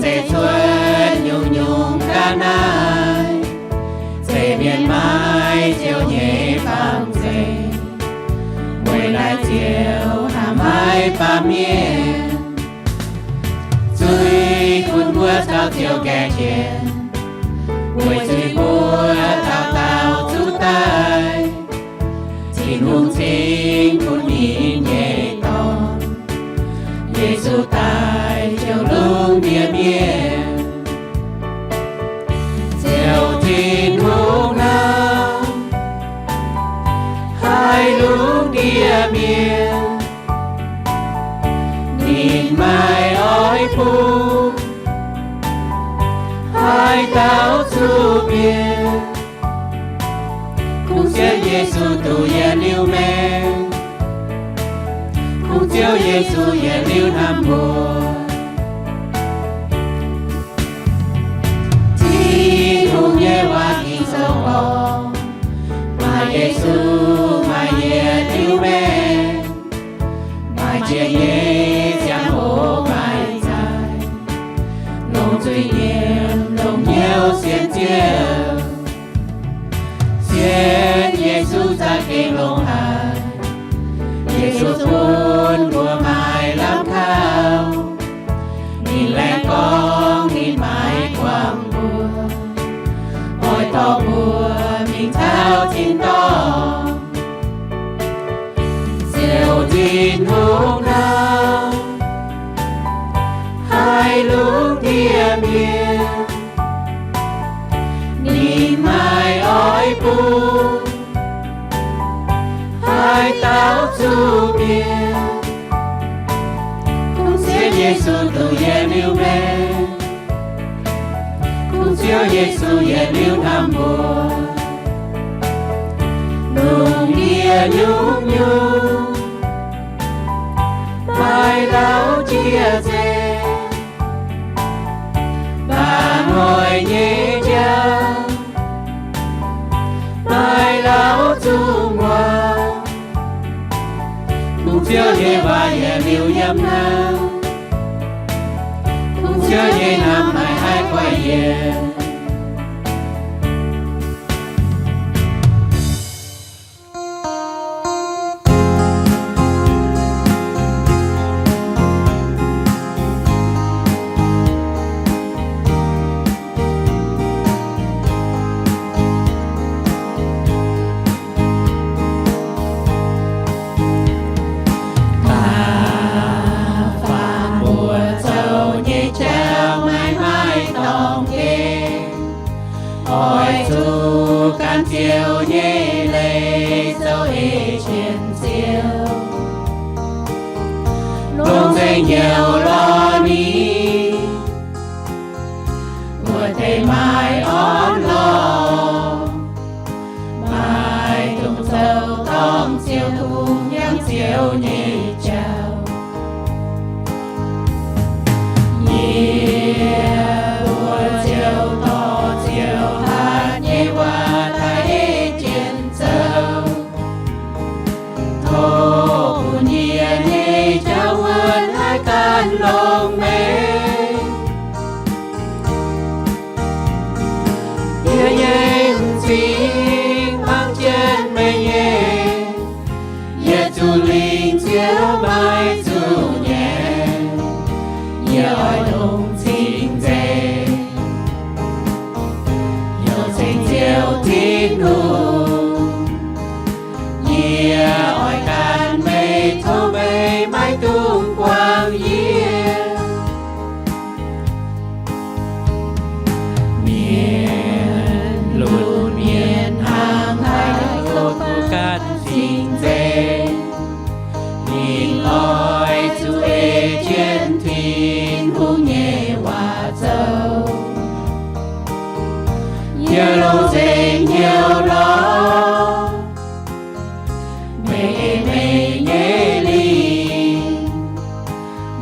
zeiz cuotv nyungc-nyungc ga'naaiv, zeiz mienh maiv ziouc nyei fangx zeiv. Weic naaiv Ziouv hnamv haiz baamh mienh, zuiz gunv mbuo caux Ziouv gaengh qiemx, weic zuiz mbuo dauh dauh zuqc daic. Tin-Hungh cingx bun ninh nyei Dorn, Yesu, daaih jouh lungh ndiev mienh. Ziouv Tin-Hungh hnamv haiz lungh ndiev mienh, ninh maiv oix bun haaix dauh zuqc mietc. Kungx Ziouv Yesu duqv yietc liuz maengc, kungx Ziouv Yesu yietc liuz hnamv mbuo. Tin-Hungh nyei waac Ging-Sou gorngv, maaih Yesu maaih yietc liuz maengc, maaih jiex nyei ziangh hoc maaih zaaic, longc zuiz-nyiemc longc hnyouv sienx Ziouv. Sienx Yesu za'gengh longx haic. Yesu bun mbuo maaih lamh taux. Ninh laengz gorngv ninh maiv guangc mbuo, oix dorh mbuo mingh taux tin-dorngh. Ziouv Tin-Hungh hnamv haiz lungh ndiev mienh, ninh maiv oix bun haaix dauh zuqc mietc. Kungx Ziouv Yesu duqv yietc liuz maengc, kungx Ziouv Yesu yietc liuz hnamv mbuo. Lungh ndiev nyungc-nyungc maaih lauh jiex nzengc, mba'hnoi nyei jauv maaih lauh zungh muangx. Kungx Ziouv nyei waac yietc liuz yiem hnangv, kungx Ziouv nyei hnamv maaih haiz guaix yienc. Da'faanh mbuo zoux nyei jauv maiv maaih dorngx gengh, oix zuqc gan Ziouv nyei leiz zoux ei jienv Ziouv, longc nzengc hnyouv lorz ninh, mbuo deix maaih orn-lorqc, maaih dongh zoux dorngc Ziouv kungx yangh Ziouv nyei jauv. Yie mbuo ziouc dorh Ziouv hatc nyei waac daaih ei jienv zoux. Tov bun yie nyei jauv wuonv haih gan longx meih. Yie nyei m'zing mangc jienv meih nyei. Yietc zuqc lingc Ziouv maiv zuqc nyaic, yie oix longc cing-nzengc heuc ceng Ziouv Tin-Hungh. Yie oix gan meih, tov meih maiv dungx buangh yie. Mienh lunx mienh hnangv haaix, duqv gan cing-nzengc, ninh oix zuqc ei jienv Tin-Hungh nyei waac zoux. Yie longc nzengc hnyouv lorz meih, ei meih nyei lingc.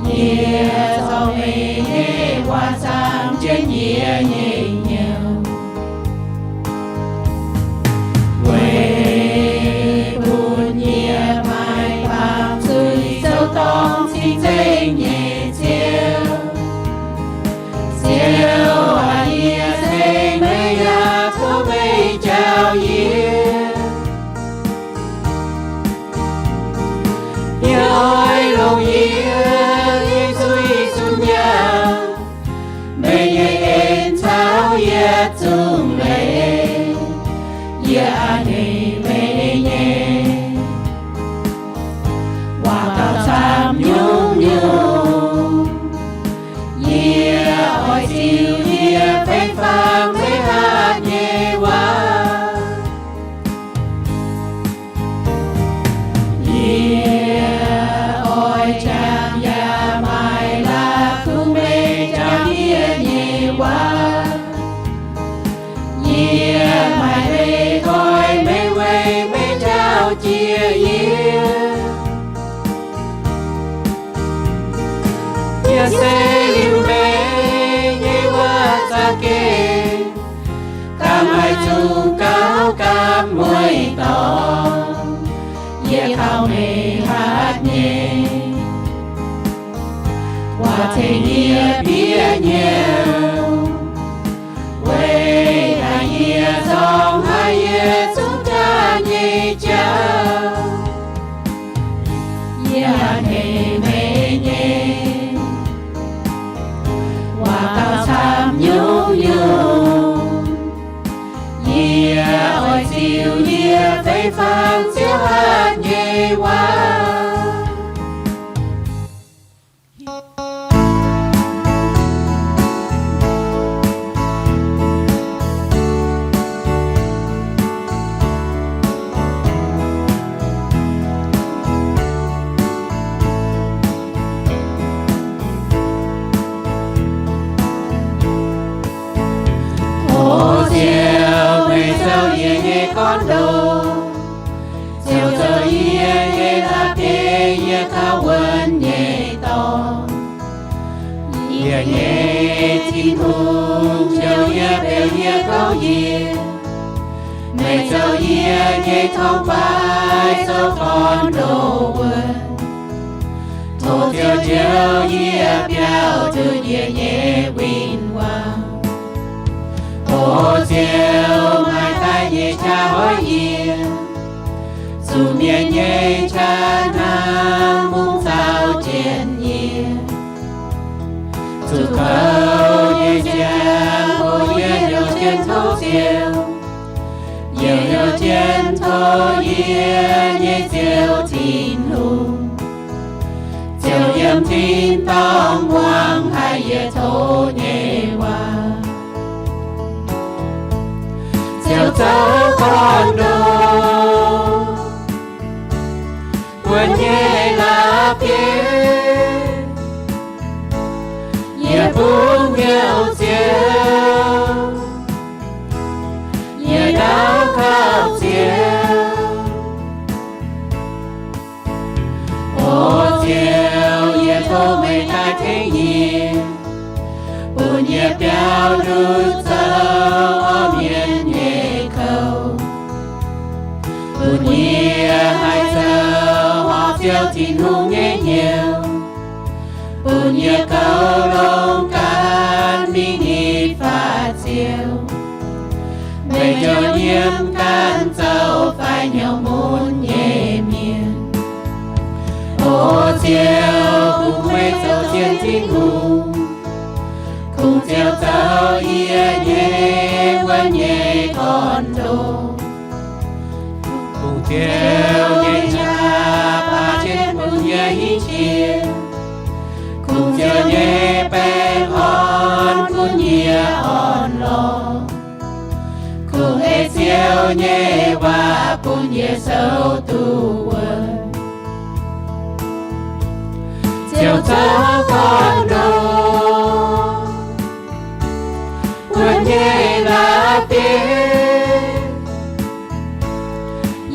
Yie zorqv meih nyei waac zaangc jienv yie nyei hnyouv, weic bun yie maaih baamh zuiz zoux dorngc cing-nzengc nyei Ziouv. ziux yie fei fang zeiv hatc nyei waac. Yie oix jangx yaac maaih la'kuqv meih jangx yie nyei waac. Yie maaih meih koi meih weic meih njaaux jiex yie. Yie se liuz meih nyei waac za'gengh gapv maaih zuqc gauh gapv mueiz dorngx. Yie kaux meih hatc nyei waac tengx yie bieqc hnyouv, weic naaiv yie zorngh haic yie zungv jaax nyei jauv. Yie a'hneiv meih nyei waac gauh camv nyungc-nyungc. Yie oix ziux yie fei fang Ziouv hatc nyei waac. O Ziouv, meih zoux yie nyei gorn-ndoqv. Ziouv zoux yie nyei la'bieiv, yie gauh wuonv nyei dorngx. Yie nyei Tin-Hungh, jouh yie, beu yie gouv yie. Meih zoux yie nyei torngv-baaix, zoux gorn-ndoqv wuonv. Tov Ziouv njoux yie biauv, duqv yie nyei win-wangc. O Ziouv, maaih daaih nyei qaqv hoiv yie, zuqc mienh nyei qaqv hnangv mungv zaux jienv yie. Zuqc kouv nyei ziangh hoc yie heuc jienv tov Ziouv, yie heuc jienv tov yie nyei Ziouv Tin-Hungh. Ziouv yiem tin-dorngh muangx haic yie tov nyei waac. Ziouv zoux gorn-ndoqv wuonv nyei la'bieiv, yie bungx hnyouv Ziouv, yie ndau kauv Ziouv. O Ziouv, yie tov meih daaih tengx yie, bun yie biauv nduqc zoux orv mienh nyei kouv, bun yie haih zoux horpc Ziouv Tin-Hungh nyei hnyouv, bun yie goux longx ganh mingh nitv faatv Ziouv. Meih njoux yiem ganh zoux faix hnyouv mun nyei mienh. O Ziouv, kungx meih zoux zien Tin-Hungh, kungx Ziouv zoux yie nyei wuonv nyei gorn-ndoqv. Kungx Ziouv nyei qaqv baav jienv bun yie hingh jiex, kungx Ziouv nyei baengh orn bun yie orn-lorqc. Kungx ei Ziouv nyei waac bun yie souv duqv wuonv. Ziouv zoux gorn-ndoqv wuonv nyei la'bieiv,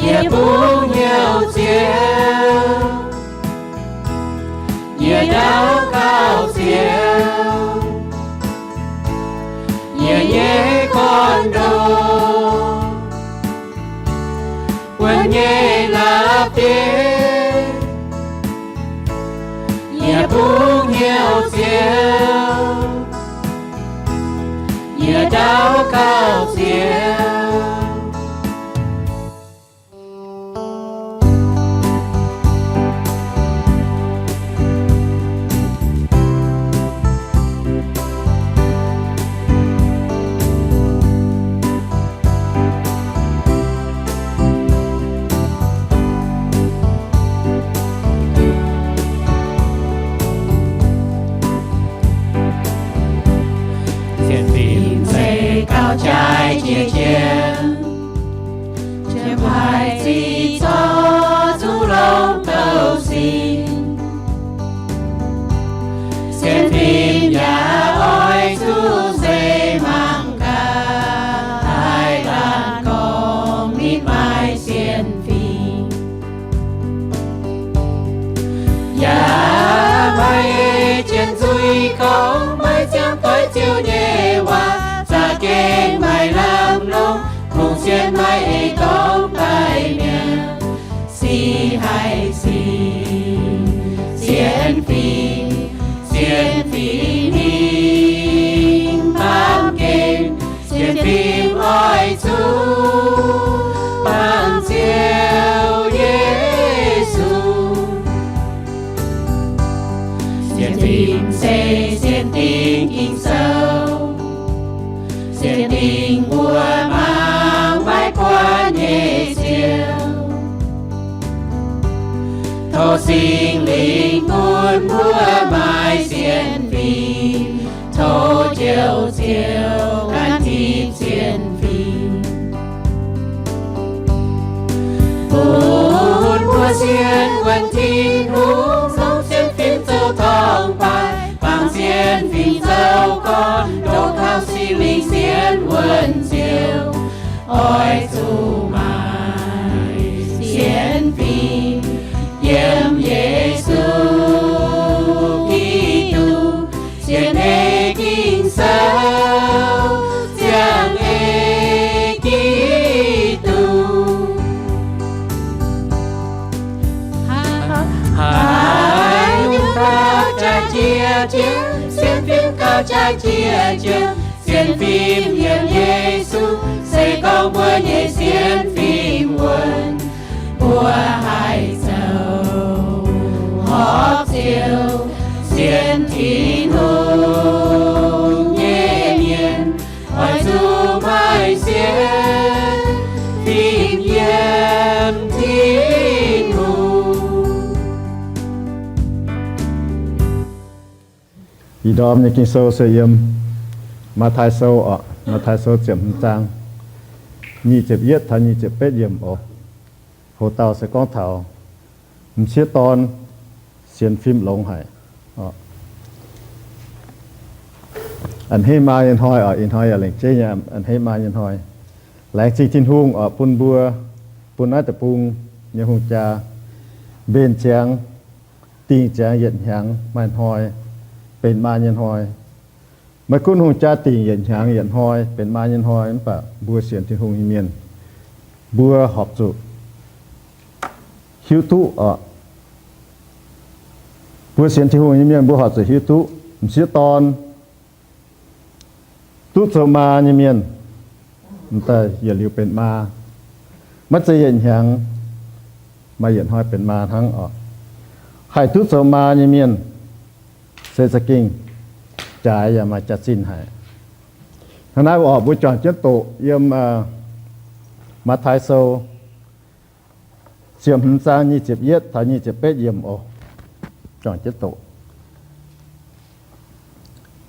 yie bungx hnyouv Ziouv, yie ndau kauv Ziouv, yie nyei gorn-ndoqv wuonv nyei la'bieiv, yie bungx hnyouv Ziouv, yie ndau kauv Ziouv. gauh jaaix jiex jienv, jiem haic zic zorqv zuqc longx douh sin. Sienx fim yaac oix zuqc seix mangc gaax, haih laanh gorngv ninh maaih sienx fim. Yaac maaih ei jienv nzuih gorngv maiv ziangh doix Ziouv nyei waac, za'gengh maaih lamh longc, kungx sienx maaih ei dorngx daaih mi'aqv. Sic haih sic sienx fim, sienx fim mingh baamh gen, sienx fim oix zuqc baamh Ziouv Yesu. Sienx fim se sienx dingc Ging-Sou, sienx dingc mbuo mangc maiv buatc nyei Ziouv. Tov Singx Lingh bun mbuo maaih sienx fim, tov Njoux Ziouv gan tipv sienx fim. Bun mbuo sienx wuonc Tin-Hungh, longc sienx fim zoux torngv-baaix, bangc sienx fim zoux gorn, ndoqc taux Singx Lingh sienx wuonc Ziouv. Oix zuqc maaih sienx fim yiem Yesu Giduc, sienx ei Ging-Sou, ziangh ei Giduc. Haaix nyungc gauh jaaix jiex jienv, sienx fim gauh jaaix jiex jienv, sienx fim yiem Yesu, se gorngv mbuo nyei sienx fim wuonc, mbuo haih zoux horpc Ziouv, sienx Tin-Hungh nyei mienh. Oix zuqc maaih sienx fim yiem Tin-Hungh. Ih ndorm nyei Ging-Sou se yiem Matv^taai Sou oc, Matv^taai Sou ziepc hmz zaang, nyic ziepc yietv taux nyic ziepc betv yiemc oc. Hoz dauh se gorngv taux m'sieqv dorn sienx fim longx haic. A'hneiv maa nyei hnoi oc, ih hnoi yaac lengc jeiv nyei a'hneiv maa nyei hnoi. Laengz zingh Tin-Hungh oc, bun mbuo, bun naaiv deic-bung nyei hungh jaa mbenc ziangx, dingh ziangx yietc hnyangx maaih hnoi benx maa nyei hnoi. Maiv gunv hungh jaa dingc yietc hnyangx yietc hnoi benx maa nyei hnoi, mv baac mbuo sienx Tin-Hungh nyei mienh, mbuo horpc zuqc hiuv duqv oc. Mbuo sienx Tin-Hungh nyei mienh mbuo horpc zuqc hiuv duqv m'sieqv dorn duqv zoux maa nyei mienh, m'daaih yietc liuz benx maa. Maiv zeiz yietc hnyangx maaih yietc hnoi benx maa hnangv oc. Haih duqv zoux maa nyei mienh se za'gengh jaaix yaac maaih jaax-zinh haic. Hnangv naaiv oc, mbuo juangc jienv doqc yiem Matv^taai Sou ziepc hmz zaang nyic ziepc yietv taux nyic ziepc betv yiemc oc. Juangc jienv doqc.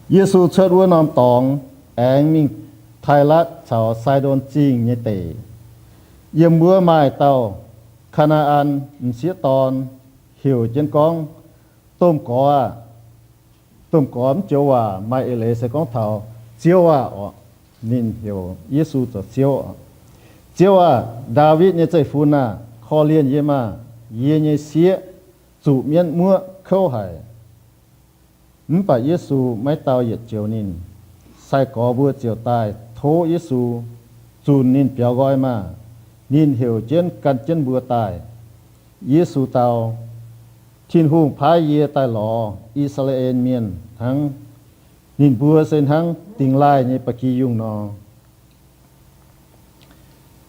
Yesu cuotv wuov norm dorngx aengx mingh Tailatv caux Saidon Zingh nyei deic. Yiem wuov maaih dauh Kaa^naa^an m'sieqv dorn heuc jienv gorngv, Domh Gorx aah! Domh Gorx mv joux waac maaih eix leiz se gorngv taux Ziouv aah! oc. Ninh heuc Yesu zoux Ziouv oc. Ziouv aah! Ndaawitv nyei zeiv-fun aah! Korv-lienh yie maah! Yie nyei sieqv zuqc mienv muoqv kouv haic. Mv baac Yesu maiv dau yietc joux ninh. Sai-gorx mbuo ziouc daaih tov Yesu zunc ninh biaux nqoi maah! Ninh heuc jienv gan jienv mbuo daaih. Yesu dau, Tin-Hungh paaiv yie daaih lorz I^saa^laa^en Mienh hnangv. Ninh mbuo se hnangv dingx laaih nyei ba'gi yungh nor.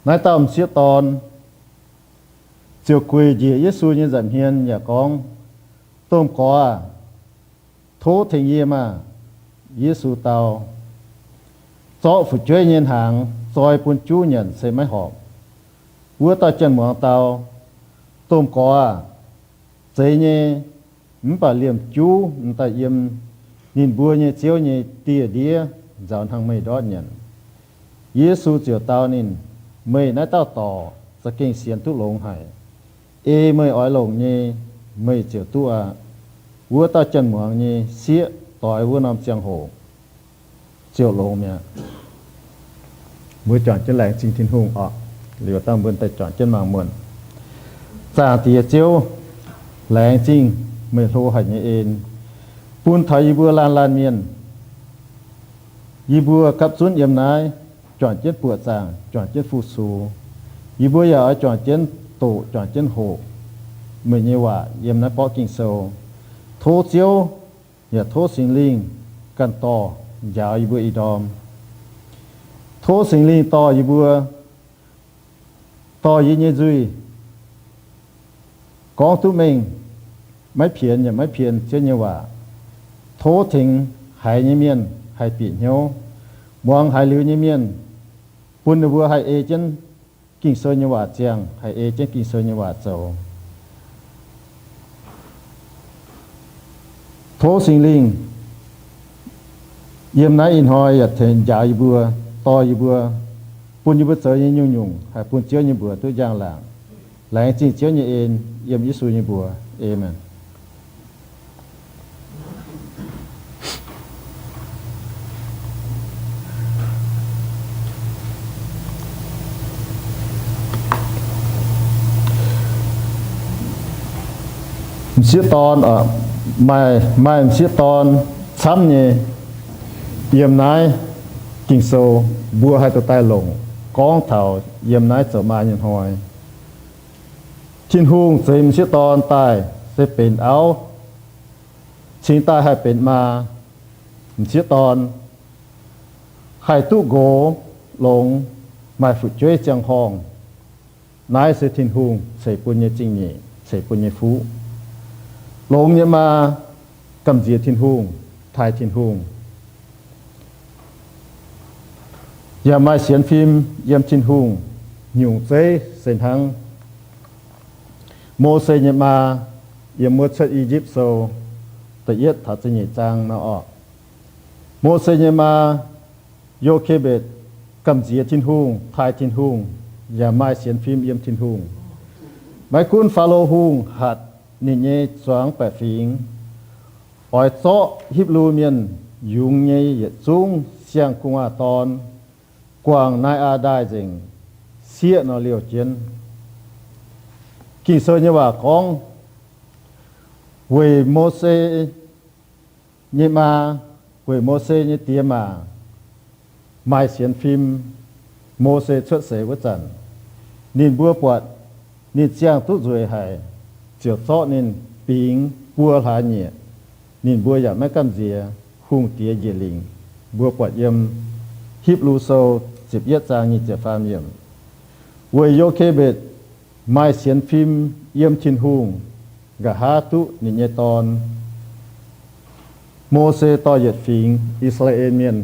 Naaiv dauh m'sieqv dorn ziouc gueic njiec Yesu nyei nza'hmien yaac gorngv, Domh Gorx aah! Tov tengx yie maah! Yesu dau, Zorqv fu'jueiv nyei hnaangx zoi bun juv nyanc se maiv horpc. Wuov dauh janx-muangz dau, Domh Gorx aah! Zeiz nyei, mv baac liemh juv m'daaih yiem ninh mbuo nyei ziouv nyei dieh ndiev nzaaux hnangv meih ndortv nyanc. Yesu ziouc dau ninh, Meih naaiv dauh dorc za'gengh sienx duqv longx haic. Ei meih oix longc nyei, meih ziouc duqv aqv. Wuov dauh janx-muangz nyei sieqv doix wuov norm ziangh hoc ziouc longx mi'aqv. Mbuo juangc jienv laengz zingh Tin-Hungh oc. Liuz dangh mbuo daaih juangc jienv mangc muonc. Zaangc Diex Ziouv, laengz zingh meih hlo haic nyei en bun taux yie mbuo laanh laanh mienh. Yie mbuo gapv zunv yiem naaiv juangc jienv buoqc zaangc, juangc jienv fu-sux. Yie mbuo yaac oix juangc jienv doqc, juangc jienv hoqc meih nyei waac yiem naaiv borqv Ging-Sou. Tov Ziouv yaac tov Singx Lingh ganh dorh njaaux yie mbuo ih ndorm. Tov Singx Lingh dorh yie mbuo, dorh yie nyei nzuih gorngv duqv mengh, maiv pienx yaac maiv pien Ziouv nyei waac. Tov tengx haiz nyei mienh haih bieqc hnyouv, muangx haiz liuz nyei mienh, bun ninh mbuo haih ei jienv Ging-Sou nyei waac ziangh, haih ei jienv Ging-Sou nyei waac zoux. Tov Singx Lingh yiem naaiv ih hnoi yaac tengx njaaux yie mbuo, dorh yie mbuo, bun yie mbuo zoux nyei nyungc-nyungc haih bun Ziouv nyei mbuox duqv njang-laangc. Laengz zingh Ziouv nyei en, yiem Yesu nyei mbuox. Aamen. M'sieqv dorn, maaih, maaih m'sieqv dorn camv nyei yiem naaiv Ging-Sou, mbuo haih dorh daaih longc gorngv taux yiem naaiv zoux maa nyei hnoi. Tin-Hungh zeix m'sieqv dorn daaih se benx auv, cingx daaih haih benx maa. M'sieqv dorn haih duqv nqox longx, maaih fu'jueiv ziangh horngh. Naaiv se Tin-Hungh ceix bun nyei zingh nyeic, ceix bun nyei fuqv. Longx nyei maa gamh nziex Tin-Hungh, taaih Tin-Hungh, yaac maaih sienx fim yiem Tin-Hungh nyungc zeiv se hnangv. Mose nyei maa, yiem wuov Cuotv I^yipv Sou da'yietv taux ziepc nyeic zaang nor orqc. Mose nyei maa, Yokebetc, gamh nziex Tin-Hungh, taaih Tin-Hungh, yaac maaih sienx fim yiem Tin-Hungh. Maiv gunv Faalo Hungh hatc ninh nyei zuangx baeqc fingx oix zorqv Hipv^lu Mienh yungz nyei yietc zungv siang-gu'nguaaz dorn guangc naaiv aa ndaaih nzengc, sieqv nor liouh jienv. Ging-Sou nyei waac gorngv, weic Mose nyei maa, weic Mose nyei diex maac maaih sienx fim. Mose cuotv seix wuov zanc, ninh mbuo buatc ninh ziangh duqv nzueic haic, ziouc zorqv ninh bingx buo hlaax nyieqc. Ninh mbuo yaac maiv gamh nziex hungh diex njiec lingc. Mbuo buatc yiem Hipv^lu Sou ziepc yietv zaang nyic ziepc faam yiemc. Weic Yokebetc maaih sienx fim yiem Tin-Hungh, nqa'haav duqv ninh nyei dorn, Mose, dorh yietc fingx I^saa^laa^en Mienh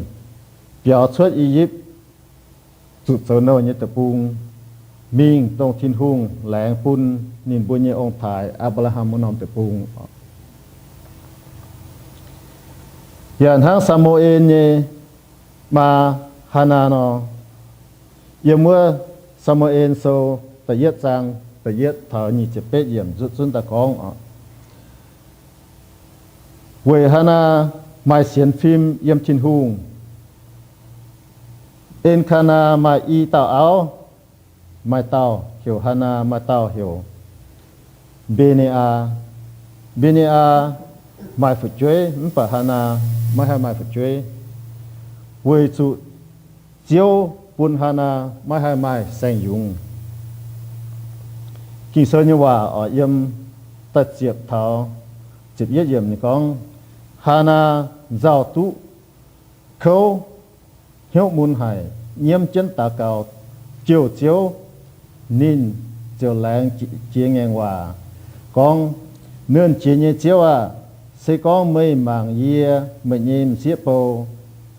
biaux cuotv I^yipv, zuqc zoux nouh nyei deic-bung, mingh dongh Tin-Hungh laengz bun ninh mbuo nyei ong-taaix, Apc^laa^ham, wuov norm deic-bung. Yaac hnangv Saa^mu^en nyei maa, Haanaa, nor, yiem wuov Saa^mu^en Sou da'yietv zaang da'yietv taux nyic ziepc betv yiemc nzutv zunv daaih gorngv oc. Weic Haanaa maaih sienx fim yiem Tin-Hungh, En^kaa^naa maaih i dauh auv. Maaih dauh heuc Haanaa, maaih dauh heuc Mbe^ne^aa. Mbe^ne^aa maaih fu'jueiv, mv baac Haanaa maiv haih maaih fu'jueiv, weic zuqc Ziouv bun Haanaa maiv haih maaih saeng-yungz. Ging-Sou nyei waac oix yiem da'ziepc taux ziepc yietv yiemc ninh gorngv, Haanaa nzauh duqv kouv, hnyouv mun haic, nyiemv jienv daux gaux jouh Ziouv. Ninh ziouc laengz jiex ngaengc waac gorngv, Nernh Jiex nyei Ziouv aah! Se gorngv meih mangc yie, meih nyei m'sieqv bou,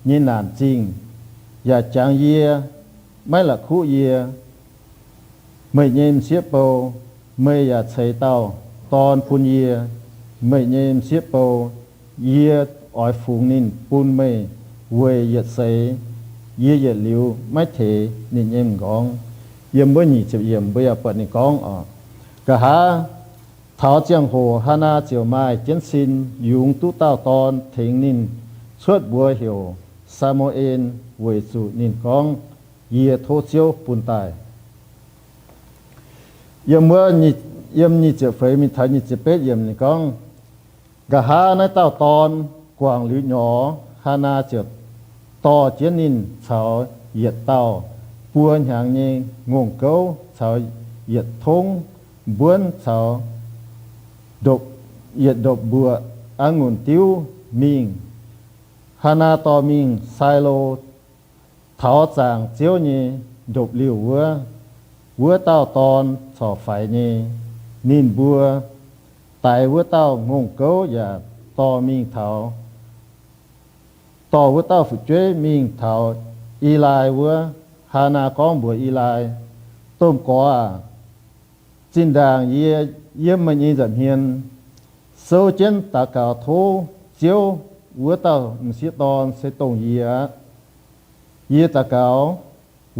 nyei naanc zingh, yaac jangx yie, maiv la'kuqv yie, meih nyei m'sieqv bou, meih yaac ceix dauh dorn bun yie, meih nyei m'sieqv bou, yie oix fungx ninh bun meih weic yietc seix yie yietc liuz maiv teix ninh nyei m'nqorngv. Yiem wuov nyic ziepc yiemc mbuo yaac buatc ninh gorngv oc, nqa'haav taux ziangh hoc Haanaa ziouc maaih jienv sin yungz duqv dauh dorn tengx ninh cuotv mbuox heuc Saa^mu^en, weic zuqc ninh gorngv, Yie tov Ziouv bun daaih. Yiem wuov, yiem nyic ziepc feix mingh taux nyic ziepc betv yiemc ninh gorngv, nqa'haav naaiv dauh dorn guangc liuz nyorx, Haanaa ziouc dorh jienv ninh caux yietc dauh buo hnyangx nyei ngongh gouv caux yietc tongv mbuonv caux yietc ndopv-mbuoqc a'ngunc diuv mingh. Haanaa dorh mingh Saalo taux zaangc Ziouv nyei ndopv-liuh wuov. Wuov dauh dorn corc faix nyei. Ninh mbuo daix wuov dauh ngongh gouv yaac dorh mingh taux, dorh wuov dauh fu'jueiv mingh taux Elai wuov. Haanaa gorngv mbuox Elai, Domh Gorx aac, zinh ndaangc yie yiem meih nyei nza'hmien souv jienv daux gaux tov Ziouv, wuov dauh m'sieqv dorn se dongh yie aqv. Yie daux gaux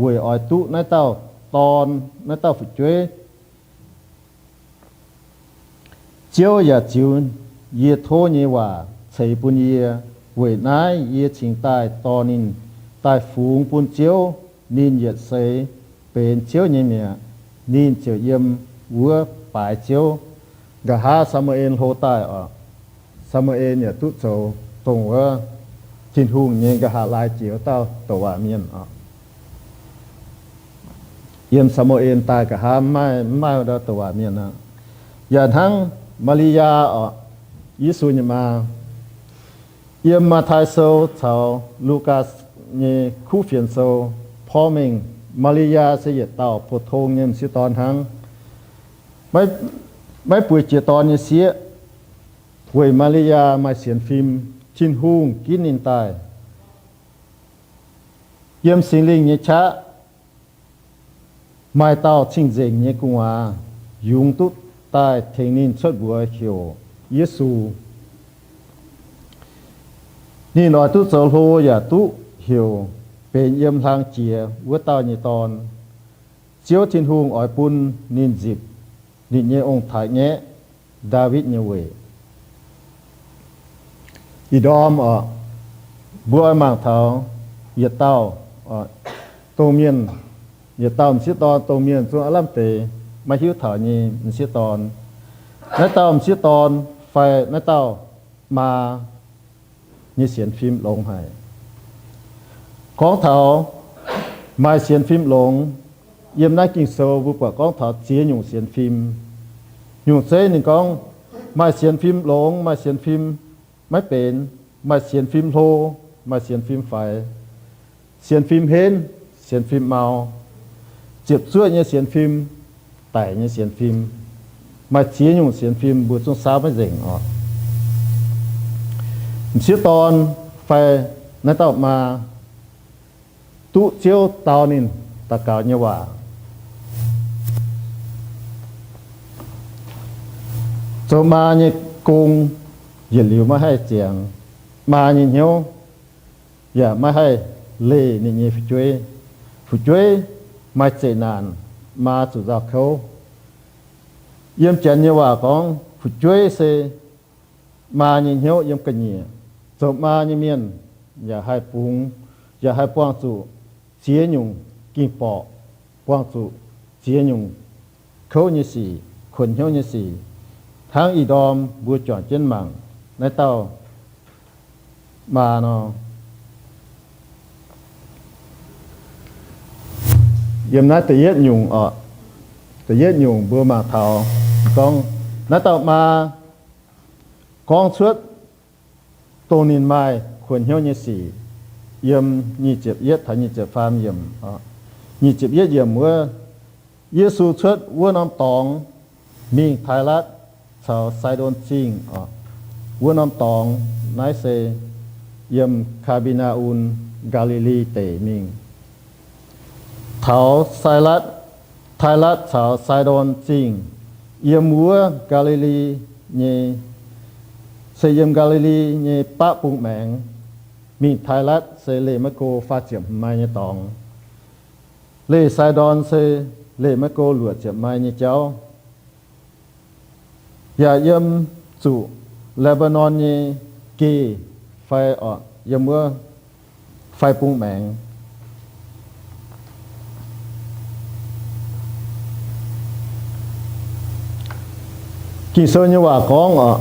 weic oix duqv naaiv dauh dorn, naaiv dauh fu'jueiv. Ziouv yaac ziux yie tov nyei waac ceix bun yie. Weic naaiv yie cingx daaih dorh ninh daaih fungx bun Ziouv. Ninh yietc seix benx Ziouv nyei mi'aqv. Ninh ziouc yiem wuov baaix Ziouv. Nqa'haav Saa^mu^en hlo daaih oc, Saa^mu^en yaac duqv zoux dongh wuov Tin-Hungh nyei nqa'haav laai jiex wuov dauh douc waac mienh oc. Yiem Saa^mu^en daaih nqa'haav maiv maaih wuov dauh douc waac mienh aqv. Yaac hnangv Maa^li^yaa oc, Yesu nyei maa. Yiem Matv^tai Sou caux Lugaa nyei Kuv Fienx Sou porv mengh Maa^li^yaa se yietc dauh pou-tong nyei m'sieqv dorn hnangv, maiv bueix jiex dorn nyei sieqv. Weic Maa^li^yaa maaih sienx fim, Tin-Hungh ginv ninh daaih. Yiem Singx Lingh nyei qaqv maaih dauh cing-nzengc nyei gu'nguaaz yungz duqv daaih tengx ninh cuotv mbuox heuc Yesu. Ninh oix duqv zoux hlo yaac duqv heuc benx yiem hlang jiex wuov dauh nyei dorn. Ziouv Tin-Hungh oix bun ninh nzipc ninh nyei ong-taaix-ngaeqv, Ndaawitv nyei weic. Ih ndorm oc, mbuo oix mangc taux yietc dauh dongh mienh, yietc dauh m'sieqv dorn dongh mienh zungv aav lamh deix maiv hiuv taux nyei m'sieqv dorn. Naaiv dauh m'sieqv dorn fai naaiv dauh maa nyei sienx fim longx haic. Gorngv taux maaih sienx fim longx, yiem naaiv Ging-Sou mbuo buatc gorngv taux ziex nyungc sienx fim. Nyungc zeiv ninh gorngv maaih sienx fim longx, maaih sienx fim maiv benx, maaih sienx fim hlo, maaih sienx fim faix, sienx fim henv, sienx fim mau, ziepc zuoqv nyei sienx fim, daic nyei sienx fim. Maaih ziex nyungc sienx fim mbuo zungv saauv maiv nzengc oc. M'sieqv dorn fai naaiv dauh maa duqv Ziouv dau ninh daux gaux nyei waac. Zoux maa nyei gong yietc liuz maiv haih ziangx. Maa nyei hnyouv yaac maiv haih leih ninh nyei fu'jueiv. Fu'jueiv maaih zeqc naanc, maa zuqc nzauh kouv. Yiem Janx nyei waac gorngv fu'jueiv se maa nyei hnyouv yiem ga'nyiec. Zoux maa nyei mienh yaac haih bungx, yaac haih buangh zuqc ziex nyungc ging-borqc, buangh zuqc ziex nyungc kouv nyei sic, kuonx hnyouv nyei sic. Hnangv ih ndorm mbuo juangc jienv mangc naaiv dauh maa nor, yiem naaiv da'yietv nyungc oc, da'yietv nyungc mbuo mangc taux gorngv naaiv dauh maa gorngv cuotv dongh ninh maaih kuonx hnyouv nyei sic. Yiem nyic ziepc yietv taux nyic ziepc faam yiemc, nyic ziepc yietv yiemc wuov, Yesu cuotv wuov norm dorngx mingh Taalatv caux Saidon Zingh oc. Wuov norm dorngx naaiv se yiem Kaa^bi^naa^um, Gaa^li^li Deic mingh. Taux Sailatv, Taalatv caux Saidon Zingh, yiem wuov Gaa^li^li nyei, se yiem Gaa^li^li nyei baqv bung maengx. mingh Taaih-Latv se leih maiv go faah ziepc hmz mai nyei dorngx. Leih Sai^ndorn se leih maiv go luoqc ziepc mai nyei jauv. Yaac yiem zuqc Le^mbaa^norn nyei geh fai orqc, yiem wuov fai bung maengx. Ging-Sou nyei waac gorngv orqc,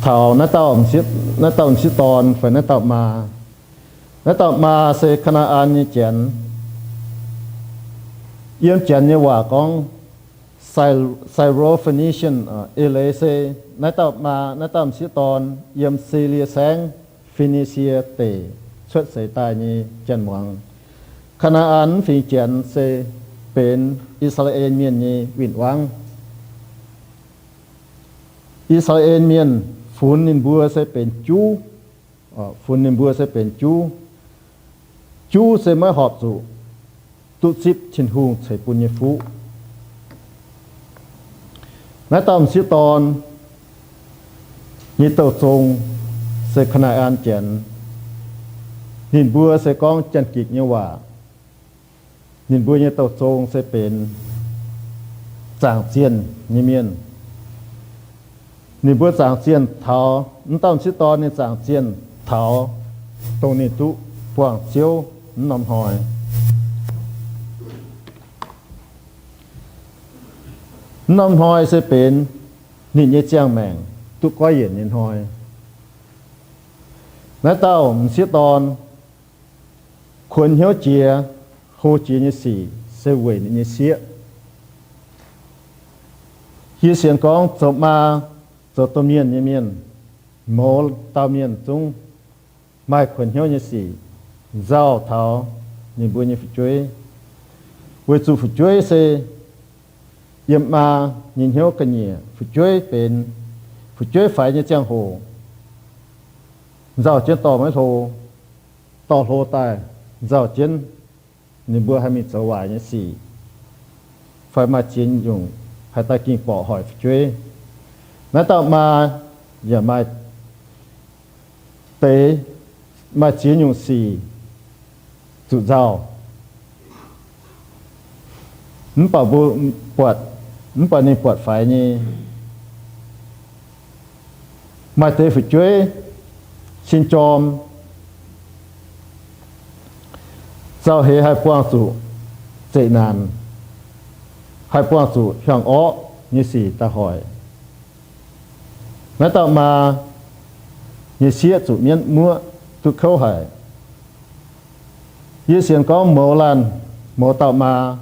taux naaiv dauh m'sieqv, naaiv dauh m'sieqv dorn fai naaiv dauh maa. Naaiv dauh maa se Kaa^naa^an nyei janx. Yiem janx nyei waac gorngv Syrophoenician, eix leiz se naaiv dauh maa, naaiv dauh m'sieqv dorn yiem Silie Saengv, Fi^ni^sie Deic, cuotv seix daaih nyei janx-muangz. Kaa^naa^an fingx janx se benx I^saa^laa^en Mienh nyei win-wangv. I^saa^laa^en Mienh funx ninh mbuo se benx juv. Funx ninh mbuo se benx juv. Juv se maiv horpc zuqc duqv zipv Tin-Hungh ceix bun nyei fuqv. Naaiv dauh m'sieqv dorn nyei douh zong se Kaa^naa^an janx. Ninh mbuo se gorngv Janx-Gikc nyei waac. Ninh mbuo nyei douh zong se benx zaangc zienh nyei mienh. Ninh mbuo zaangc zienh taux, m'dauh m'sieqv dorn ninh zaangc zienh taux dongh ninh duqv buangh Ziouv m'normh hnoi. M'normh hnoi se benx ninh nyei ziangh maengc duqv goiv yienc nyei hnoi. Naaiv dauh m'sieqv dorn kuonx hnyouv jiex, hlo jiex nyei sic se weic ninh nyei sieqv. Yie sienx gorngv zoux maa, zoux domh mienh nyei mienh, mouz dauh mienh zungv maaih kuonx hnyouv nyei sic nzauh taux ninh mbuo nyei fu'jueiv. Weic zuqc fu'jueiv se yiem maa nyei hnyouv ga'nyiec. Fu'jueiv benx, fu'jueiv faix nyei ziangh hoc nzauh jienv dorh maiv hlo, dorh hlo daaih nzauh jienv ninh mbuo haih mingh zoux waaic nyei sic, fai maaih ziex nyungc haih daaih ging borqc hoic fu'jueiv. Naaiv dauh maa yaac maaih deix, maaih ziex nyungc sic zuqc nzauh. Mv baac mbuo buatc, mv baac ninh buatc faix nyei. Maaih deix fu'jueiv sin jorm, zauh heix haih buangh zuqc zeqc naanc, haih buangh zuqc hiuang orqv nyei sic daaih hoic. Naaiv dauh maa nyei sieqv zuqc mienv muoqv duqv kouv haic. Yie sienx gorngv mouz laanh, mouz dauh maa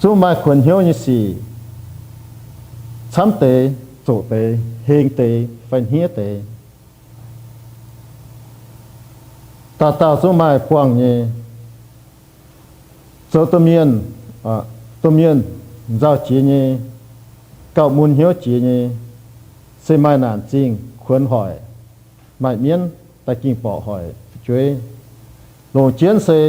zungv maaih kuonx hnyouv nyei sic, camv deix, zoqc deix, heng deix fai hniev deix, dauh dauh zungv maaih buangh nyei. Zoux domh mienh, domh mienh nzauh jiex nyei, gauh mun hnyouv jiex nyei, se maaih naanc zingh kuonx hoic, maaih mienv daaih ging borqc hoic fu'jueiv. Longc jienv se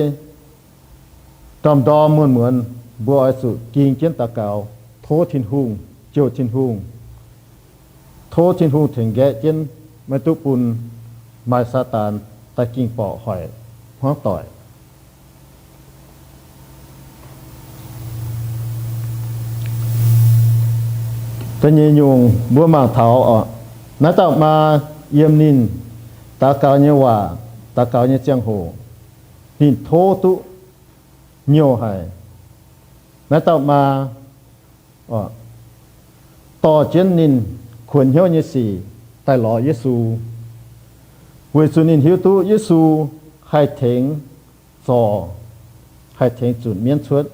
ndorm-ndorm muonz-muonz mbuo oix zuqc ging jienv daux gaux, tov Tin-Hungh, jouh Tin-Hungh, tov Tin-Hungh tengx nqaeqv jienv, maiv duqv bun maaih Saadaan daaih ging borqc hoic hmuangv doic. Da'nyeic nyungc mbuo mangc taux oc, naaiv dauh maa yiem ninh daux gaux nyei waac, daux gaux nyei ziangh hoc, ninh tov duqv nyouh haic. Naaiv dauh maa dorh jienv ninh kuonx hnyouv nyei sic daaih lorz Yesu, weic zuqc ninh hiuv duqv Yesu haih tengx zorc, haih tengx zunc mienv cuotv.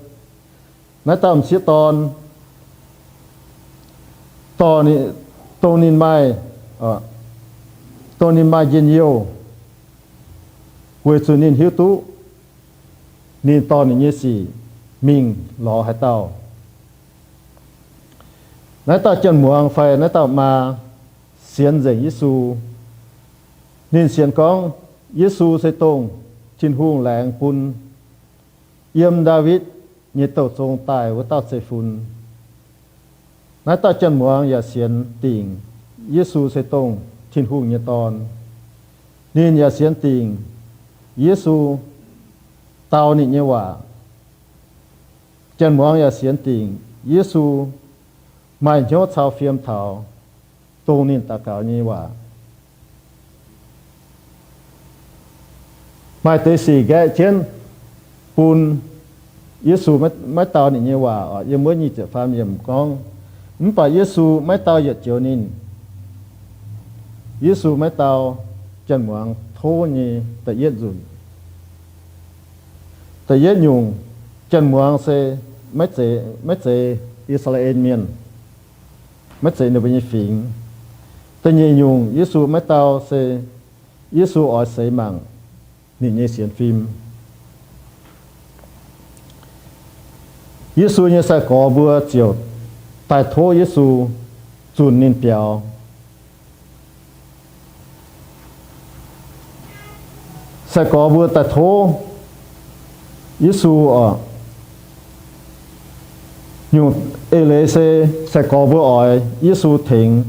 Naaiv dauh m'sieqv dorn dorh, dongh ninh maaih, dongh ninh maaih njien-youh, weic zuqc ninh hiuv duqv ninh dorh ninh nyei sic mingh lorz haaix dauh. Naaiv dauh janx-muangz fai naaiv dauh maa sienx nzengc Yesu. Ninh sienx gorngv Yesu se dongh Tin-Hungh laengz bun yiem Ndaawitv nyei douh zong daaih wuov dauh zeiv-fun. Naaiv dauh janx-muangz yaac sienx dingc Yesu se dongh Tin-Hungh nyei Dorn. Ninh yaac sienx dingc Yesu dau ninh nyei waac. Janx-muangz yaac sienx dingc Yesu maaih hnyouv cau fiem taux dongh ninh daux gaux nyei waac. Maaih deix sic nqaeqv jienv bun Yesu maiv dau ninh nyei waac oc. Yiem wuov nyic ziepc faam yiemc gorngv, mv baac Yesu maiv dau yietc joux ninh. Yesu maiv dau janx-muangz tov nyei da'yietv nzunc. Da'yietv nyungc, janx-muangz se maiv zeiz, maiv zeiz I^saa^laa^en Mienh, maiv zeiz ninh mbuo nyei fingx. Da'nyeic nyungc, Yesu maiv dau se Yesu oix seix mangc ninh nyei sienx fim. Yesu nyei sai-gorx mbuo ziouc daaih tov Yesu zunc ninh biaux. Sai-gorx mbuo daaih tov Yesu oc. Nyungc eix leiz se sai-gorx mbuo oix Yesu tengx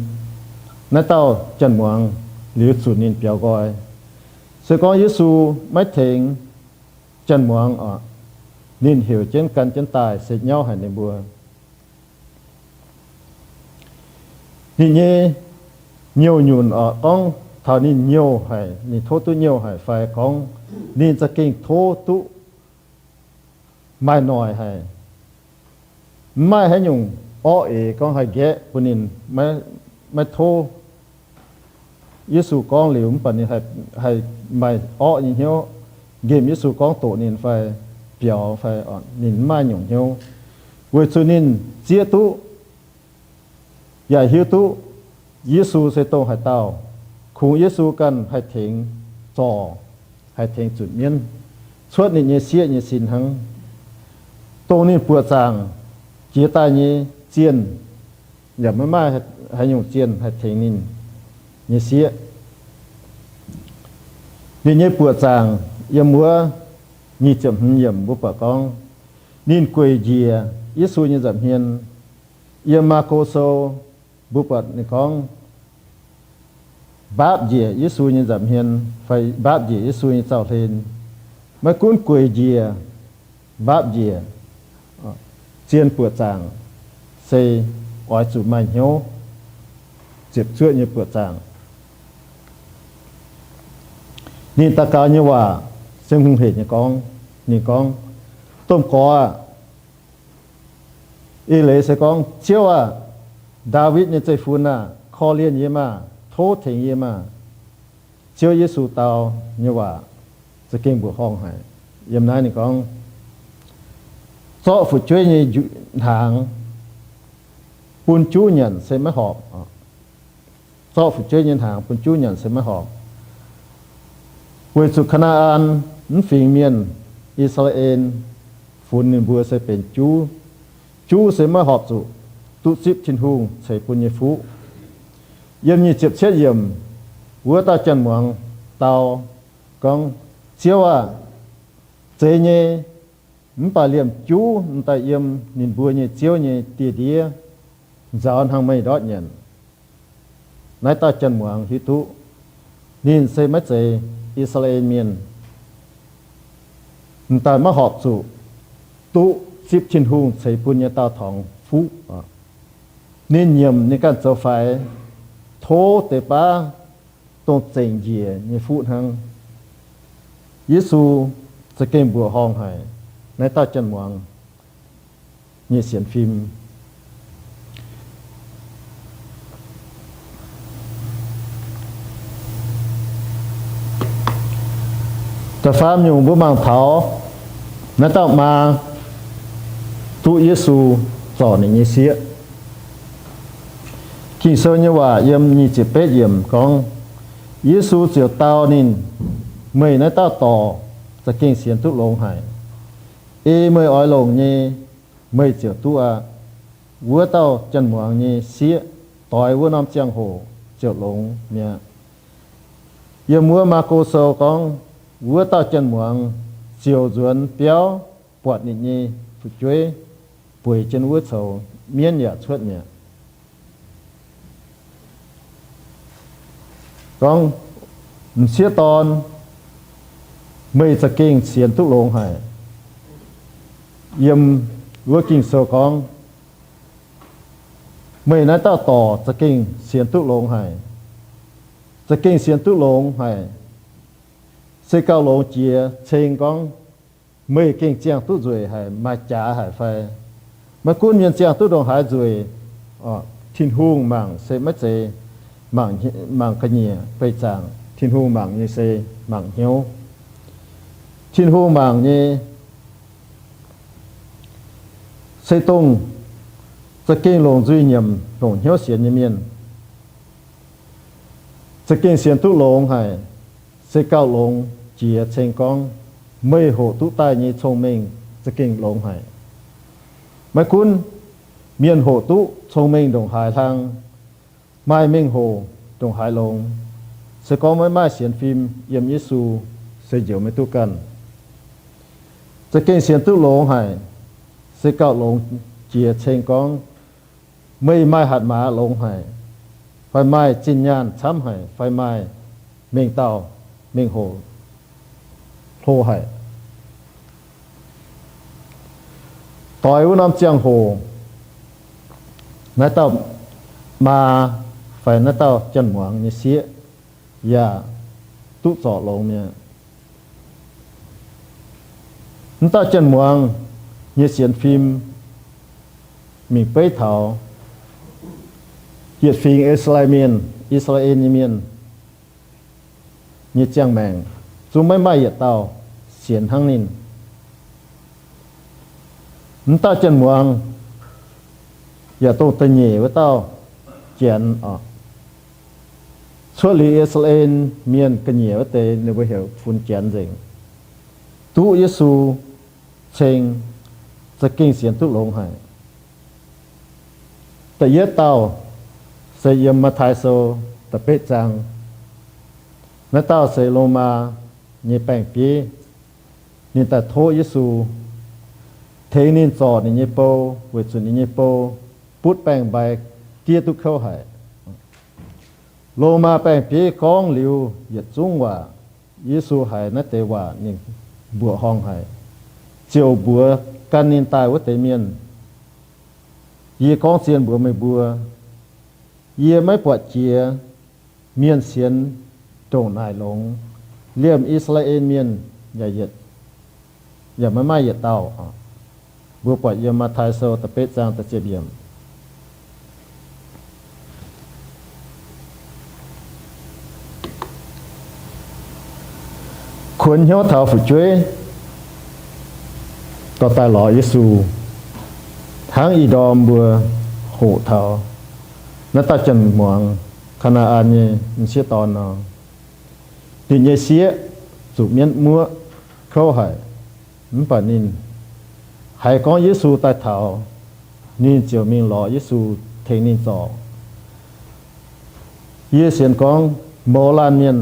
naaiv dauh janx-muangz liuz zunc ninh biaux nqoi. Se gorngv Yesu maiv tengx janx-muangz oc, ninh heuc jienv gan jienv daaih se nyauv haic ninh mbuo. Ninh nyei nyouh nyunc oc, gorngv taux ninh nyouh haic, ninh tov duqv nyouh haic fai gorngv ninh za'gengh tov duqv maaih noic haic. Mv maaih haaix nyungc orqv eix gorngv haih nqaeqv bun ninh maiv tov Yesu gorngv liuz, mv baac ninh haih maaih orqv nyei hnyouv nqemh Yesu gorngv doqc ninh fai biaux fai, ninh mv maaih nyungc hnyouv, weic zuqc ninh zieqv duqv yaac hiuv duqv Yesu se dongh haaix dauh. Kungx Yesu ganh haih tengx zorc, haih tengx zunc mienv cuotv ninh nyei sieqv nyei sin hnangv. Dongh ninh buoqc zaangc jiex daaih nyei zienh yaac maiv maaih haaix nyungc zienh haih tengx ninh nyei sieqv. Ninh nyei buoqc zaangc yiem wuov nyic ziepc hmz yiemc mbuo buatc gorngv, ninh gueic njiec Yesu nyei nza'hmien. Yiem Maako Sou mbuo buatc ninh gorngv, mbaapv njiec Yesu nyei nza'hmien fai mbaapv njiec Yesu nyei zaux-hlen. Maiv gunv gueic njiec, mbaapv njiec, zien buoqc zaangc, se oix zuqc maaih hnyouv ziepc zuoqv nyei buoqc zaangc. Ninh daux gaux nyei waac se hungh hec nyei gorngv. Ninh gorngv, Domh Gorx aah! Eix leiz se gorngv, Ziouv aah! Ndaawitv nyei zeiv-fun aah! Korv-lienh yie maah! Tov tengx yie maah! Ziouv Yesu dau nyei waac za'gengh mbuoqc horngh haic. Yiem naaiv ninh gorngv, zorqv fu'jueiv nyei hnaangx bun juv nyanc se maiv horpc. Zorqv fu'jueiv nyei hnaangx bun juv nyanc se maiv horpc. Weic zuqc Kaa^naa^an mv fingx mienh, I^saa^laa^en, funx ninh mbuo se benx juv. Juv se maiv horpc zuqc duqv zipv Tin-Hungh ceix bun nyei fuqv. Yiem nyic ziepc cietv yiemc, wuov dauh janx-muangz dau gorngv, Ziouv aah! Zeiz nyei, mv baac liemh juv m'daaih yiem ninh mbuo nyei ziouv nyei dieh ndiev nzaaux hnangv meih ndortv nyanc. Naaiv dauh janx-muangz hiuv duqv ninh se maiv zeiz I^saa^laa^en Mienh, m'daaih maiv horpc zuqc duqv zipv Tin-Hungh ceix bun nyei daauh torngx fuqv. Ninh nyiemc ninh ganh zoux faix, tov deix baav dongh zengc njiec nyei fuqv hnangv. Yesu za'gengh mbuoqc horngh haic naaiv dauh janx-muangz nyei sienx fim. Da'faam nyungc mbuo mangc taux naaiv dauh maa duqv Yesu zorc ninh nyei sieqv. Ging-Sou nyei waac yiem nyic ziepc betv yiemc gorngv, Yesu ziouc dau ninh, Meih naaiv dauh dorc za'gengh sienx duqv longx haic. Ei meih oix longc nyei, meih ziouc duqv aqv. Wuov dauh janx-muangz nyei sieqv doix wuov norm ziangh hoc ziouc longx mi'aqv. Yiem wuov Maako Sou gorngv, wuov dauh janx-muangz ziouc nzuonx biauv buatc ninh nyei fu'jueiv bueix jienv wuov coux, mienv yaac cuotv mi'aqv. Gorngv, m'sieqv dorn, meih za'gengh sienx duqv longx haic. Yiem wuov Ging-Sou gorngv, meih naaiv dauh dorc za'gengh sienx duqv longx haic. Za'gengh sienx duqv longx haic. Se gauh longx jiex ceng gorngv, meih gengh ziangh duqv nzueic haic, maaih jaax haic fai? Maiv gunv mienh ziangh duqv ndongc haaix nzueic, Tin-Hungh mangc se maiv zeiz mangc ga'nyiec beih zaangc. Tin-Hungh mangc nyei se mangc hnyouv. Tin-Hungh mangc nyei se dongh za'gengh longc nzuih nyiemc, longc hnyouv sienx nyei mienh. Za'gengh sienx duqv longx haic, se gauh longx jiex ceng gorngv, meih hoqc duqv daaih nyei cong-mengh za'gengh longx haic. Maiv gunv mienh hoqc duqv cong-mengh ndongc haaix hlang, maaih mengh hoc ndongc haaix longx, se gorngv maiv maaih sienx fim yiem Yesu, se njoux maiv duqv ganh. Za'gengh sienx duqv longx haic, se gauh longx jiex ceng gorngv, meih maaih hatc maaz longx haic, fai maaih zinh nyaanh camv haic, fai maaih mengh dauh mengh hoc hlo haic. Doix wuov norm ziangh hoc, naaiv dauh maa fai naaiv dauh janx-muangz nyei sieqv yaac duqv zorc longx mi'aqv. Naaiv dauh janx-muangz nyei sienx fim mingh beiv taux yietc fingx I^saa^laa^en Mienh, I^saa^laa^en nyei mienh nyei ziangh maengc zungv maiv maaih yietc dauh sienx hnangv ninh. Naaiv dauh janx-muangz yaac dongh da'nyeic wuov dauh Janx oc. Cuotv liuz I^saa^laa^en Mienh ga'nyiec wuov deix ninh mbuo heuc Funx Janx nzengc, duqv Yesu ceng za'gengh sienx duqv longx haic. Da'yietv dauh se yiem Matv^tai Sou da'betv zaang. Naaiv dauh se Lomaa nyei baeng-bieiv. Ninh daaih tov Yesu tengx ninh zorc ninh nyei bou, weic zuqc ninh nyei bou butv baeng-mbai diev duqv kouv haic. Lomaa baeng-bieiv gorngv liuz yietc zungv waac, Yesu haiz naaiv deix waac ninh mbuoqc horngh haic, ziouc mbuox gan ninh daaih wuov deix mienh, Yie gorngv zien mbuox meih mbuo, yie maiv buatc jiex mienh sienx ndongc naaic longx, liemh I^saa^laa^en Mienh yaac yietc, yaac maiv maaih yietc dauh. Mbuo buatc yiem Matv^tai Sou da'betv zaang da'ziepc yiemc. Kuonx hnyouv taux fu'jueiv dorh daaih lorz Yesu, hnangv ih ndorm mbuo hoqc taux naaiv dauh janx-muangz, Kaa^naa^an nyei m'sieqv dorn nor. Ninh nyei sieqv zuqc mienv muoqv kouv haic, mv baac ninh haiz gorngv Yesu daaih taux, ninh ziouc mingh lorz Yesu tengx ninh zorc. Yie sienx gorngv mouz laanh mienh,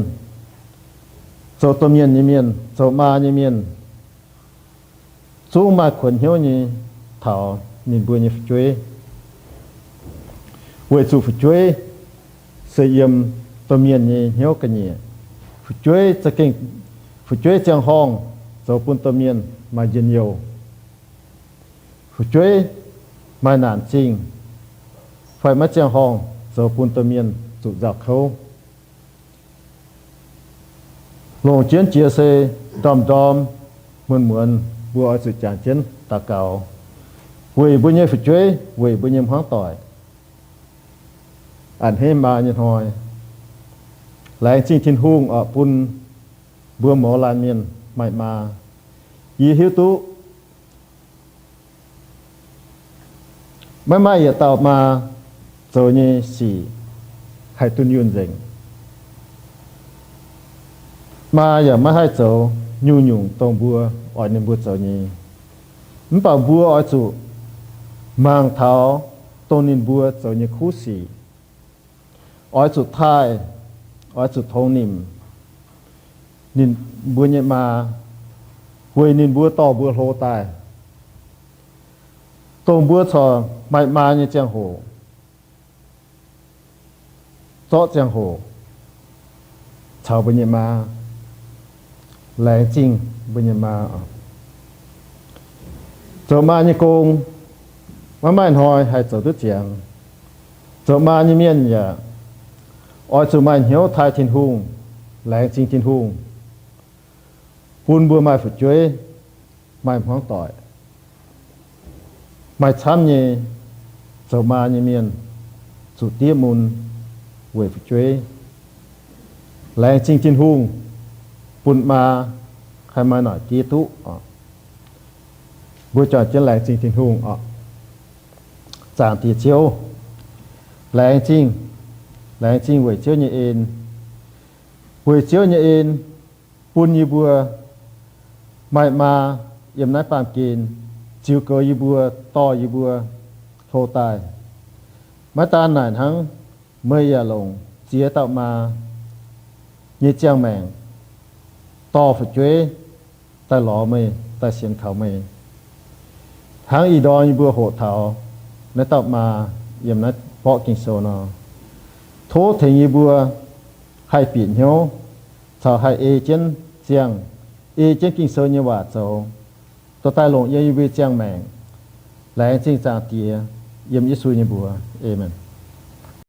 zoux domh mienh nyei mienh, zoux maa nyei mienh, zungv maaih kuonx hnyouv nyei taux ninh mbuo nyei fu'jueiv, weic zuqc fu'jueiv se yiem domh mienh nyei hnyouv ga'nyiec. Fu'jueiv za'gengh, fu'jueiv ziangh horngh zoux bun domh mienh maaih njien-youh. Fu'jueiv maaih naanc zingh fai maiv ziangh horngh zoux bun domh mienh zuqc nzauh kouv. Longc jienv jiex se ndorm-ndorm, muonz-muonz mbuo oix zuqc jangx jienv daux gaux weic mbuo nyei fu'jueiv, weic mbuo nyei hmuangv doic. A'hneiv maa nyei hnoi, laengz zingh Tin-Hungh oc bun mbuo mouz laanh mienh maaih maa. Yie hiuv duqv maiv maaih yietc dauh maa zoux nyei sic haih dunh yunh nzengc. Maa yaac maiv haih zoux nyungc-nyungc dongh mbuo oix ninh mbuo zoux nyei. Mv baac mbuo oix zuqc mangc taux dongh ninh mbuo zoux nyei kuv sic, oix zuqc taaih, oix zuqc tongx nimc ninh mbuo nyei maa, weic ninh mbuo dorh mbuo hlo daaih. Dongh mbuo corc maaih maa nyei ziangh hoc, zorqv ziangh hoc, caux mbuo nyei maa. Laengz zingh mbuo nyei maa oc. Zoux maa nyei gong maiv maaih hnoi haih zoux duqv ziangx. Zoux maa nyei mienh yaac oix zuqc maaih hnyouv taaih Tin-Hungh, laengz zingh Tin-Hungh, bun mbuo maaih fu'jueiv, maaih hmuangv doic, maaih camv nyei. Zoux maa nyei mienh zuqc diev mun weic fu'jueiv. Laengz zingh Tin-Hungh bun maa haih maaih noic diev duqv oc. Mbuo juangc jienv laengz zingh Tin-Hungh oc. Zaangc Diex Ziouv, laengz zingh, laengz zingh weic Ziouv nyei en, weic Ziouv nyei en bun yie mbuo maaih maa yiem naaiv baamh gen ziux goux yie mbuo, dorh yie mbuo hlo daaih. Maiv daan naaic hnangv, meih yaac longc ziex dauh maa nyei ziangh maengc dorh fu'jueiv daaih lorz meih, daaih sienx kaux meih. Hnangv ih ndorm yie mbuo hoqc taux naaiv dauh maa yiem naaiv borqv Ging-Sou nor, tov tengx yie mbuo haih bieqc hnyouv caux haih ei jienv ziangh, ei jienv Ging-Sou nyei waac zoux, dorh daaih longc yiem yie mbuo nyei ziangh maengc. Laengz zingh Zaangc Diex, yiem Yesu nyei mbuox, aamen.